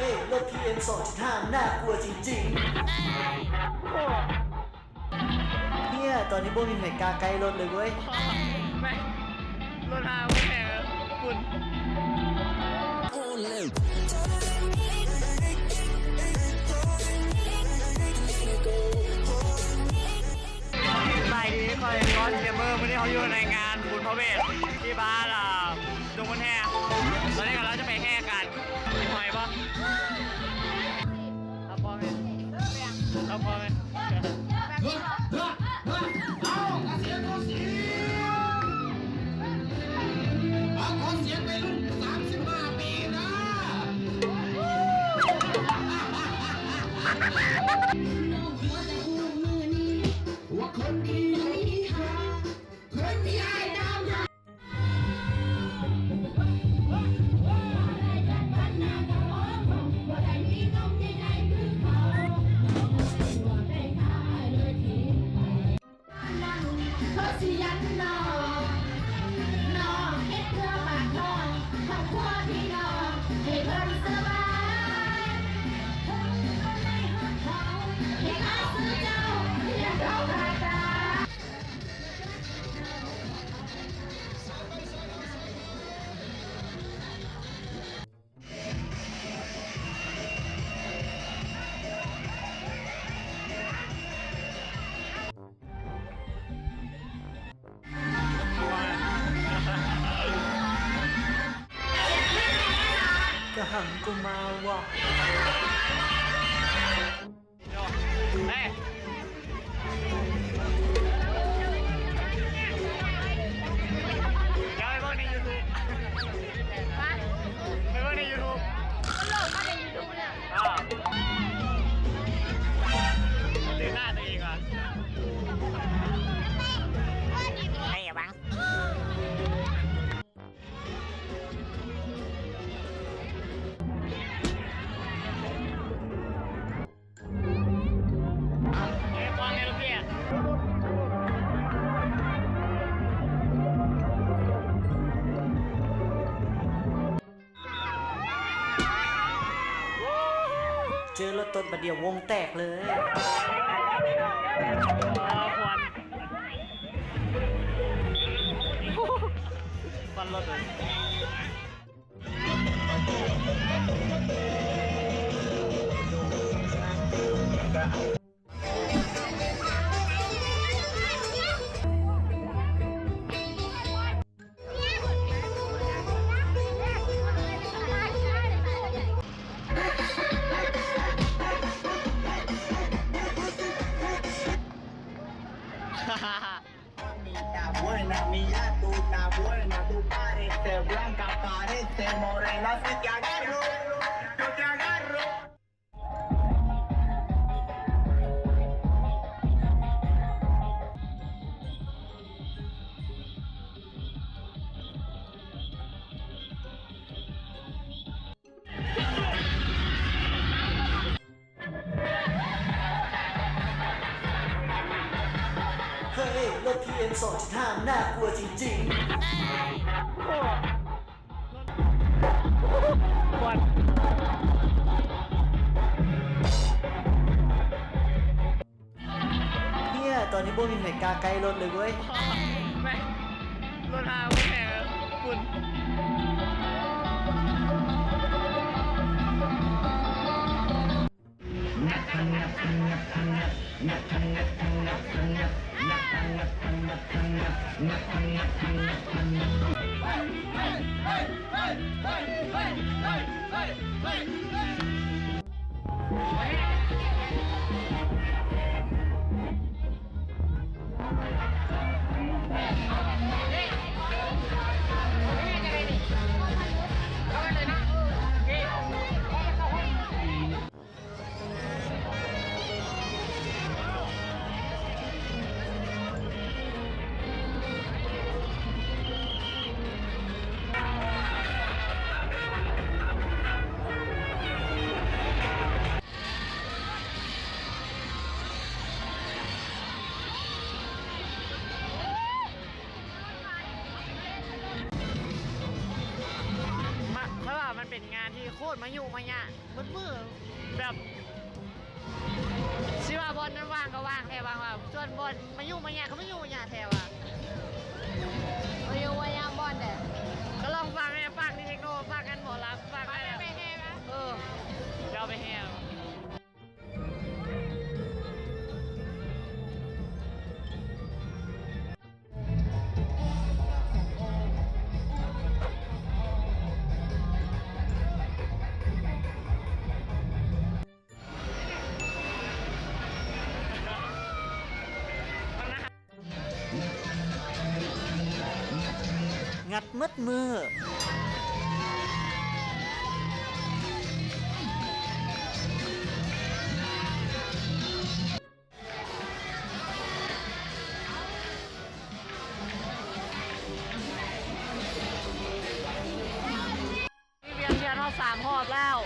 ເອີ ລົດ ພີເອັມ ສອງຈຸດຫ້າ ໜ້າກົວຈິງໆ. ເຮີ້ຍ ຕອນນີ້ບໍ່ມີໃຜກ້າໃກ້ລົດເລີຍເວີຍ. ແມ່ນ ລົດຫາບໍ່ແທ້ຝຸ່ນ. ສະບາຍດີ ຂ້ອຍ Lost Gamer ມື້ນີ້ເຮົາຢູ່ໃນງານບຸນພະເວດທີ່ບ້ານ ອ່າ ດົງມຸນແຮ່. ຕອນນີ້ກໍເຮົາຈະໄປແຫ່ກັນ ເຫັນຫອຍບໍ່? ເອົາພໍແມ່ນ ເອົາພໍແມ່ນ. ເອົາ ຂໍສຽງ ຂໍສຽງ ເອົາ ຂໍສຽງໄວລຸ້ນສາມສິບຫ້າປີນະ. ກະຫັງກໍມາວ່ະ. ເອີ ດຽວໄປເບິ່ງໃນຢູທູບ ໄປເບິ່ງໃນຢູທູບ ມັນລົງມາໃນຢູທູບເລີຍ. ອ້າວ ເຈີໜ້າຕົວເອງວ່ະ. ໃຫ້ລະວັງ. ເຈີລົດຕົດບາດດຽວວົງແຕກເລີຍ. ເອີ ຄວັນ ຄວັນລົດເລີຍ. ເຮີ້ຍ ລົດ ພີເອັມ ສອງຈຸດຫ້າ ໜ້າກົວຈິງໆ. ຄວັນ ເຮີ້ຍ ຕອນນີ້ບໍ່ມີໃຜກ້າໃກ້ລົດເລີຍເວີຍ. ແມ່ນ ລົດຫາບໍ່ແທ້ຝຸ່ນ. ເ ເປັນງານທີ່ໂຄດມາຍຸມາຍະ ໝົດມື້ ແບບ ຊິວ່າບ່ອນນັ້ນວ່າງກໍວ່າງແທ້ວ່າງວ່າ ສ່ວນບ່ອນມາຍຸມາຍະກໍມາຍຸມາຍະແທ້ວ່າ ມາຍຸມາຍະບ່ອນໃດ ກໍລອງຟັງແດ່ ຟັງທີ່ເທັກໂນ ຟັງອັນໝໍລຳ ຟັງ ເຂົາເຈົ້າໄປແຫ່ປະ ເອີ ເຂົາເຈົ້າໄປແຫ່. ງັດໝົດມື້. ວຽນທຽນຮອດສາມຮອບແລ້ວ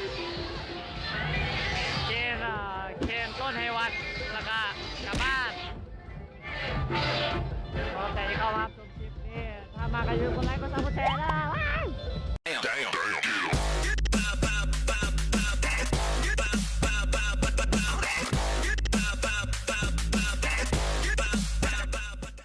ເກນ ເອ່ອ ເຄນຕົ້ນໃຫ້ວັດ ແລ້ວກະກັບບ້ານ. ຂໍໃຈເຂົ້າມາຊົມຄລິບນີ້ ຖ້າມັກກໍຢ່າລືມກົດໄລ ກົດຊັບ ກົດແຊເດີ້.